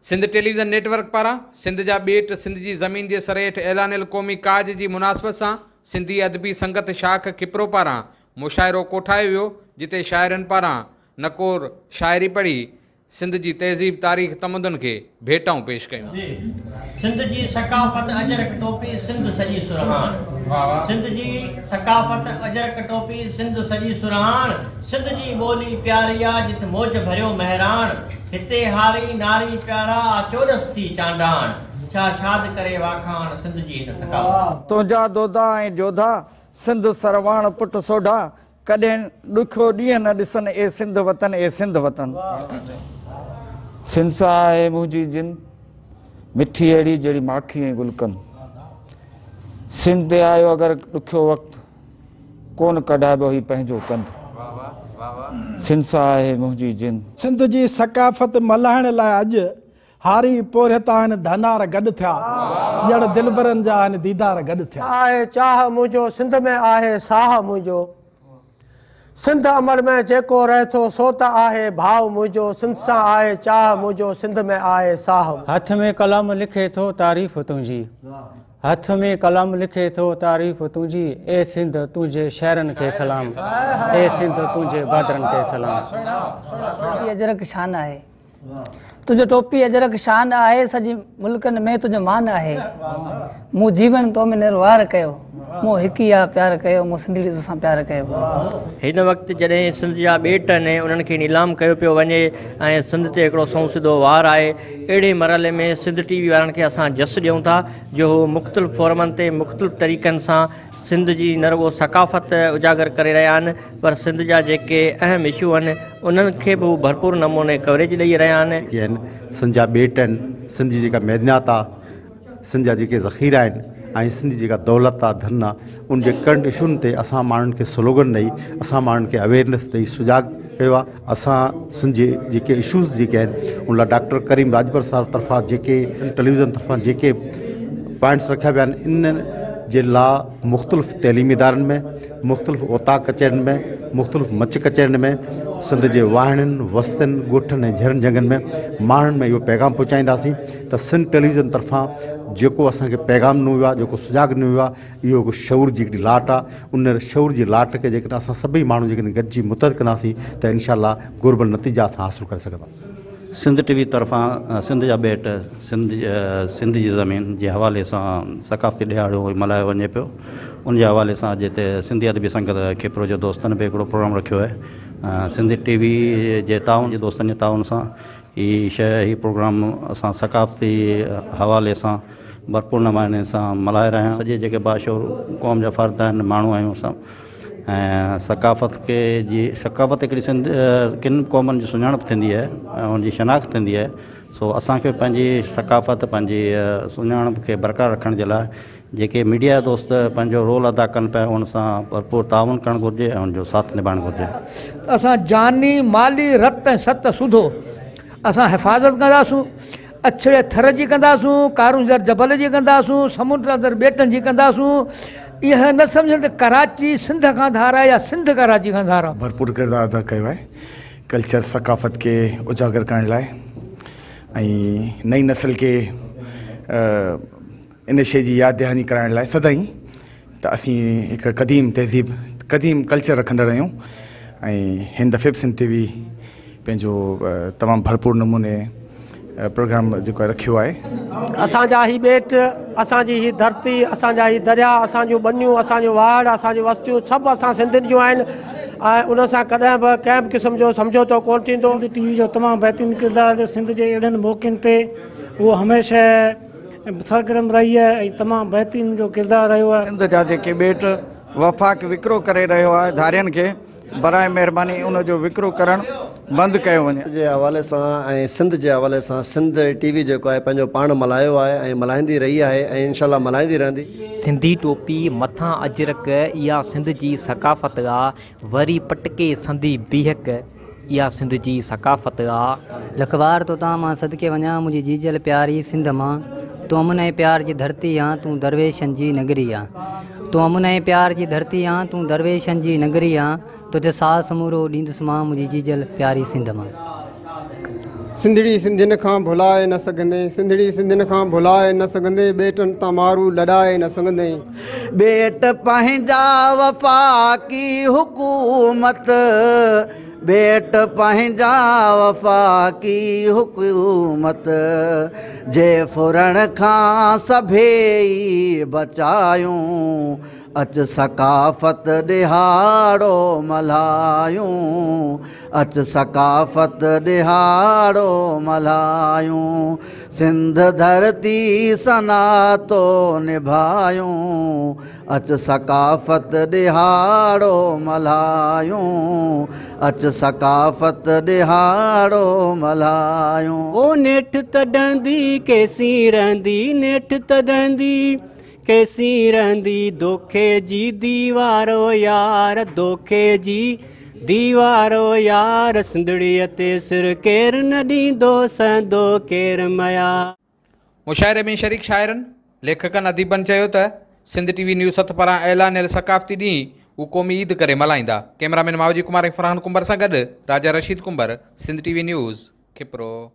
Sindh television net work پاران سنڌ جا ٻيٽ سنڌ جي زمين جي سري هيٺ اعلانيل قومي ڪاڄ جي مناسبت سان سنڌي ادبي سنگت شاخ کپرو پاران مشاعرو ڪوٺايو ويو، جتي شاعرن پاران نڪور شاعري پڙهي سنڌ جي تهذيب، تاريخ، تمدن کي ڀيٽائون پيش ڪيون. سنڌ جي ثقافت اجرڪ ٽوپي سنڌ سڄي سرهاڻ سنڌ جي ثقافت اجرڪ ٽوپي سنڌ سڄي سرهاڻ سنڌ جي ٻولي پياري آ جت موج ڀريو مهراڻ هتي هاري ناري پيارا آ چوڏس ٿي چانڊاڻ ڇا شاد ڪري واکاڻ سنڌ جي هن ثقافت. تنهنجا دودا ۽ جوڌا سنڌ سرواڻ پٽ سوڍا ڪڏهن ڏکيو ڏينهن نه ڏسن اي سنڌ وطن اي سنڌ وطن. سنڌ سان آهي منهنجي جند، مٺي اهڙي جهڙي ماکي ۽ گلقند. سنڌ تي آيو اگر ڏکيو وقت، ڪونه ڪڍائبو هي پنهنجو ڪنڌ. سنڌ سان آهي منهنجي جند. سنڌ جي ثقافت ملهائڻ لاء اڄ هاري پورهيت آهن ڌنار گڏ ٿيا، ڄڻ دلبرن جا آهن ديدار گڏ ٿيا. آهي چاهه منهنجو سنڌ ۾ آهي ساهه منهنجو، سنڌ امڙ ۾ جيڪو رهي ٿو سو ته آهي ڀاء منهنجو، سنڌ سان آهي چاهه منهنجو سنڌ ۾ آهي ساهه. هٿ ۾ قلم لکي ٿو تعريف تنهنجي، هٿ ۾ قلم لکي ٿو تعريف تنهنجي، اي سنڌ تنهنجي شهرن کي سلام، اي سنڌ تنهنجي بادرن کي سلام. ٽوپي اجرڪ شان آهي. تنهنجو ٽوپي اجرڪ شان آهي سڄي ملڪن ۾ تنهنجو مان آهي مون جيون تو ۾ نروار ڪيو مون هڪ ئي آ پيار ڪيو مون سنڌڙي توسان پيار ڪيو. هن وقت جڏهن سنڌ جا ٻيٽ آهن انهن کي نيلام ڪيو پيو وڃي ۽ سنڌ تي هڪڙو سنئون سڌو وار آهي اهڙي مرحلي ۾ سنڌ ٽي وي وارن کي اسان جس ڏيون ٿا جو هو مختلف فورمن تي مختلف طريقن سان سنڌ جي نه رڳو ثقافت اجاگر ڪري رهيا آهن پر سنڌ جا جيڪي اهم اشو آهن انهن کي به هو ڀرپور نموني ڪوريج ڏئي رهيا آهن. جيڪي آهن سنڌ جا ٻيٽ آهن، سنڌ جي جيڪا معدنيات آ، سنڌ جا جيڪي ذخيرا آهن ۽ سنڌ جي جيڪا دولت آ، ڌن آ، ان جي ڪرنٽ اشون تي اسان ماڻهن کي سلوگن ڏئي، اسان ماڻهن کي اويئرنيس ڏئي سجاڳ ڪيو آ. اسان سنڌ جي جيڪي اشوز جيڪي آهن ان لاء ڊاڪٽر ڪريم راڄپر صاحب طرفان جيڪي ٽيليويزن طرفان جيڪي پوائنٽس رکيا ويا آهن ان جي لاء مختلف تعليمي ادارن ۾ مختلف اوطاق ڪچهرين ۾ مختلف مچ ڪچهرين ۾ سنڌ جي واهڻين وستين ڳوٺن ۽ جهرن جهنگن ۾ ماڻهن ۾ اهو پيغام پهچائينداسين ته سنڌ ٽيليويزن طرفان جيڪو اسانکي پيغام ڏنو ويو آهي جيڪو سجاڳ ڏنو ويو آهي اهو هڪ شعور جي هڪڙي لاٽ آهي ان شعور جي لاٽ کي جيڪڏهن اسان سڀئي ماڻهو جيڪڏهن گڏجي متحد ڪنداسين ته انشاء الله گهربل نتيجا اسان حاصل ڪري سگهنداسين. سنڌ ٽي وي طرفان سنڌ جا ٻيٽ سنڌ سنڌ جي زمين جي حوالي سان ثقافتي ڏهاڙو ملهايو وڃي پيو ان جي حوالي سان اڄ هتي سنڌي ادبي سنگت کپرو جي دوستن به هڪڙو پروگرام رکيو آهي سنڌ ٽي وي جي تعاون جي دوستن جي تعاون سان هي شيء هي پروگرام اسان ثقافتي حوالي سان ڀرپور نموني سان ملهائي رهيا آهيون سڄي جيڪي باشعور قوم جا فرد آهن ماڻهو آهيون اسان ۽ ثقافت کي جي ثقافت هڪڙي سنڌ ڪن قومن جي سڃاڻپ ٿيندي آهي ۽ ان جي شناخت ٿيندي آهي سو اسان کي پنهنجي ثقافت پنهنجي سڃاڻپ کي برقرار رکڻ جي لاء جيڪي ميڊيا جا دوست پنهنجو رول ادا ڪن پيا ان سان ڀرپور تعاون ڪرڻ گهرجي ۽ ان جو ساٿ نڀائڻ گهرجي. اسان جاني، مالي، رت ۽ ست سوڌو اسان حفاظت ڪنداسون، اڇڙي ٿر جي ڪنداسون، ڪارونجهر جبل جي ڪنداسون، سمنڊ اندر ٻيٽن جي ڪنداسون، اها نه سمجهن ته ڪراچي سنڌ کان ڌار آهي يا سنڌ ڪراچي کان ڌار آهي. ڀرپور ڪردار ادا ڪيو آهي ڪلچر ثقافت کي اجاگر ڪرڻ لاء ۽ نئين نسل کي ان شيء جي ياد دهاني ڪرائڻ لاء سدائين ته اسين هڪ قديم تهذيب قديم ڪلچر رکندڙ آهيون ۽ هن دفعي به سنڌ ٽي وي پنهنجو تمام ڀرپور نموني پروگرام جيڪو آهي رکيو آهي. اسان جا هي ٻيٽ، اسان جي هي ڌرتي، اسان جا هي درياء، اسان جون ٻنيون، اسان جون واهڙ، اسان جون وستيون سڀ اسان سنڌين جون آهن ۽ ان سان ڪڏهن به ڪنهن به قسم جو سمجهوتو ڪونه ٿيندو. سنڌ ٽي وي جو تمام بهترين ڪردار جو سنڌ جي اهڙن موقعن تي اهو هميشه سرگرم رهي آهي ۽ تمام بهترين جو ڪردار رهيو آهي. سنڌ جا جيڪي ٻيٽ وفاق وڪرو ڪري رهيو آهي ڌارين کي براء مهرباني ان جو وڪرو ڪرڻ بند ڪيو وڃي. جي حوالي سان ۽ سنڌ جي حوالي سان سنڌ ٽي وي جيڪو آهي پنهنجو پاڻ ملهايو آهي ۽ ملهائيندي رهي آهي ۽ انشاء الله ملهائيندي رهندي. سنڌي ٽوپي مٿان اجرڪ اها سنڌ جي ثقافت آ وري پٽڪي سندي بيهڪ. اها سنڌ جي ثقافت آ. لکوار توتان مان صدقي وڃان منهنجي جيجل پياري سنڌ مان تون امن ۽ پيار جي ڌرتي آن تون درويشن جي نگري آن تون امن ۽ پيار جي ڌرتي آن تون درويشن جي نگري آن توتي ساهه سمورو ڏيندس مان منهنجي جيجل پياري سنڌ مان. سنڌڙي سنڌين کان ڀلائي نه سگهندين، سنڌڙي سنڌين کان ڀلائي نه سگهندين، ٻيٽن تان مارو لڏائي نه سگهندين. ٻيٽ پنهنجا وفاقي حڪومت، ٻيٽ پنهنجا وفاقي حڪومت، جي ڦرڻ کان سڀيئي بچايون، اچ ثقافت ڏهاڙو ملهايون، اچ ثقافت ڏهاڙو ملهايون، سنڌ ڌرتي سان ناتو نڀايون، اچ ثقافت ڏهاڙو ملهايون، اچ ثقافت ڏهاڙو ملهايون. او نيٺ ته ڊهندي ڪيسين رهندي، نيٺ ته ڊهندي ڪيسين رهندي، دوکي جي ديوار او يار، دوکي جي ديوار او يار، سنڌڙيء تي سر ڪير نه ڏيندو، سهندو ڪير ميار. مشاعري ۾ شريڪ شاعرن، ليکڪن، اديبن چيو ته سنڌ ٽي وي نيوز 7 پاران اعلانيل ثقافتي ڏينهن هو قومي عيد ڪري ملهائيندا. ڪئميرامين ماوجي ڪمار ۽ فرحان ڪنڀر سان گڏ Raja Rasheed Kumbhar, Sindh T V news, Khipro.